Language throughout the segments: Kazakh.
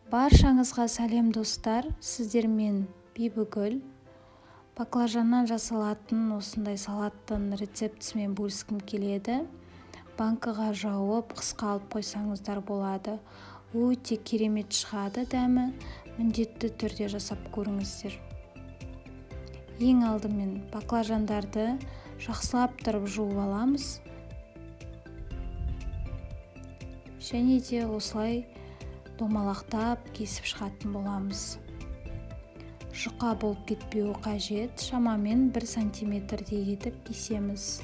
Баршаңызға сәлем, достар! Сіздермен Бибігүл. Баклажаннан жасалатын осындай салаттың рецептісімен бөліскім келеді. Банкаға жауып, қысқа алып қойсаңыздар болады. Өте керемет шығады дәмі. Міндетті түрде жасап көріңіздер. Ең алдымен баклажандарды жақсылап тұрып жуып аламыз. Және де осылай домалақтап кесіп шығатын боламыз. Жұқа болып кетпеуі қажет, шамамен 1 сантиметрдей етіп кесеміз.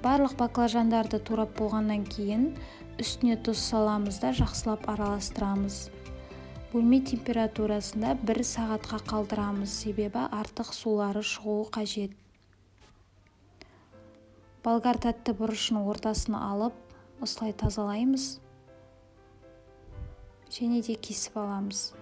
Барлық баклажандарды турап болғаннан кейін үстіне тұз саламыз да жақсылап араластырамыз. Бөлме температурасында 1 сағатқа қалдырамыз, себебі артық сулары шығуы қажет. Болгар тәтті бұрышының ортасын алып, осылай тазалаймыз және де кесіп аламыз.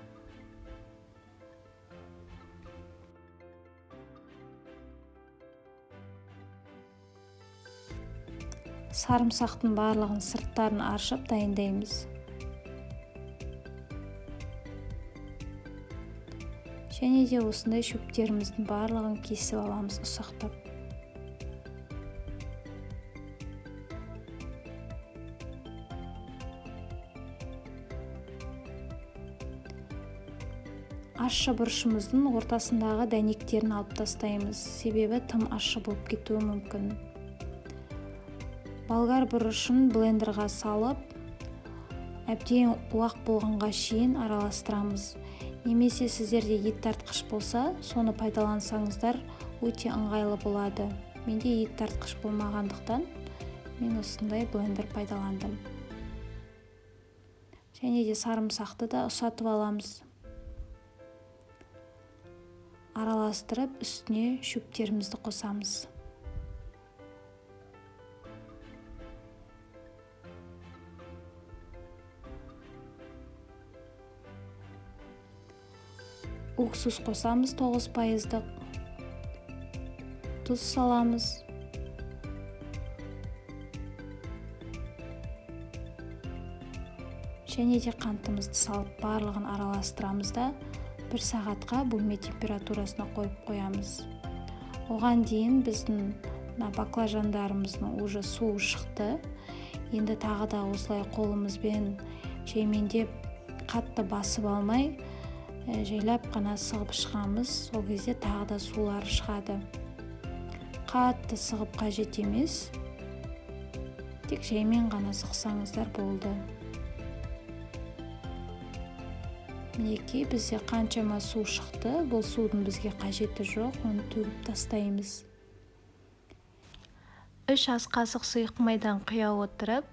Сарымсақтың барлығын сырттарын аршып дайындаймыз. Және де осындай шөптеріміздің барлығын кесіп аламыз ұсақтап. Ащы бұрышымыздың ортасындағы дәнектерін алып тастаймыз, себебі тым ащы болып кетуі мүмкін. Болгар бұрышын блендерға салып, әбден уақ болғанға шейін араластырамыз. Немесе сіздерде ет тартқыш болса, соны пайдалансаңыздар өте ыңғайлы болады. Менде ет тартқыш болмағандықтан мен осындай блендер пайдаландым. Және де сарымсақты да ұсатып аламыз. Араластырып, үстіне шөптерімізді қосамыз. Уксус қосамыз 9%-дық. Тұз саламыз. Және де қантымызды салып барлығын араластырамыз да 1 сағатқа бөлме температурасына қойып қоямыз. Оған дейін біздің мына баклажандарымыздың уже суы шықты. Енді тағы да осылай қолымызбен жаймендеп қатты басып алмай, жайлап қана сығып шығамыз. Сол кезде тағы да сулары шығады. Қатты сығып қажет емес, тек жаймен ғана сықсаңыздар болды. Мінекей бізде қаншама су шықты. Бұл судың бізге қажеті жоқ, оны төгіп тастаймыз. 3 ас қасық сұйық майдан құя отырып,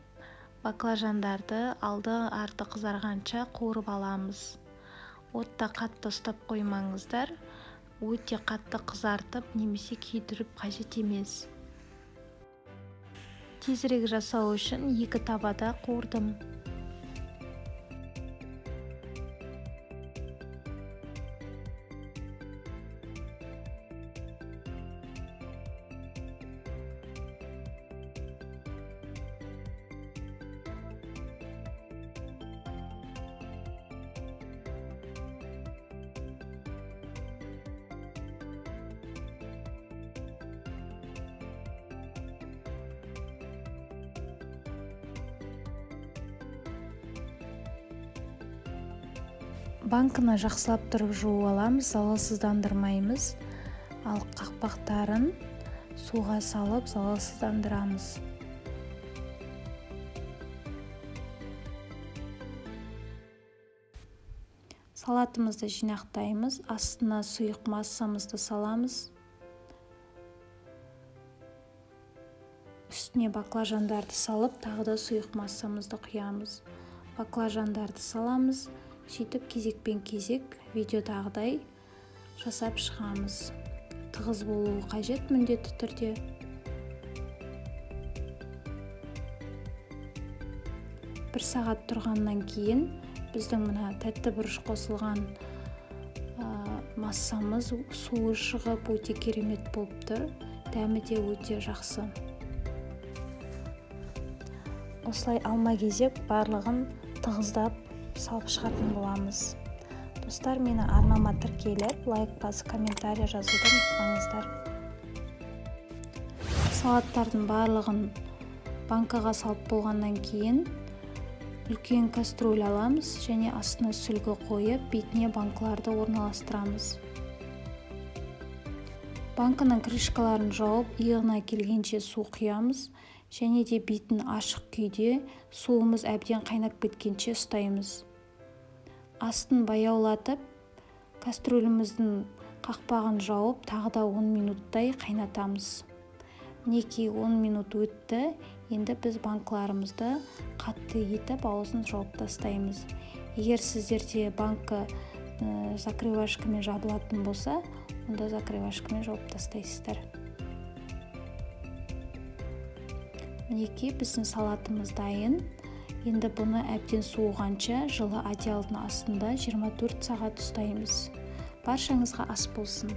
баклажандарды алды-арты қызарғанша қуырып аламыз. Отта қатты ұстап қоймаңыздар, өте қатты қызартып немесе күйдіріп қажет емес. Тезірек жасау үшін 2 табада қуырдым. Банканы жақсылап тұрып жуып аламыз, залалсыздандырмаймыз, ал қақпақтарын суға салып залалсыздандырамыз. Салатымызды жинақтаймыз, астына сұйық массамызды саламыз. Үстіне баклажандарды салып, тағы да сұйық массамызды құямыз. Баклажандарды саламыз. Сөйтіп кезекпен кезек видеодағыдай жасап шығамыз. Тығыз болуы қажет міндетті түрде. 1 сағат тұрғаннан кейін Біздің мына тәтті бұрыш қосылған массамыз суы шығып, өте керемет болып тұр, дәмі де өте жақсы. Осылай алма кезек барлығын тығыздап салып шығатын боламыз. Достар, мені арнама тіркеліп, лайк басып, комментарий жазуды ұмытпаңыздар. Салаттардың барлығын банкаға салып болғаннан кейін үлкен кастрюль аламыз және астына сүлгі қойып, бетіне банкаларды орналастырамыз. Банканың крышкаларын жауып, иығына келгенше су құямыз және де бетін ашық күйде суымыз әбден қайнап кеткенше ұстаймыз. Астын баяулатып, кастрюліміздің қақпағын жауып, тағы да 10 минуттай қайнатамыз. Мінекей, 10 минут өтті. Енді біз банкаларымызды қатты етіп аузын жауып тастаймыз. Егер сіздерде банка закрывашкамен жабылатын болса, онда закрывашкамен жауып тастайсыздар. Мінекей, біздің салатымыз дайын. Енді бұны әбден суығанша жылы одеялдың астында 24 сағат ұстаймыз. Баршаңызға ас болсын.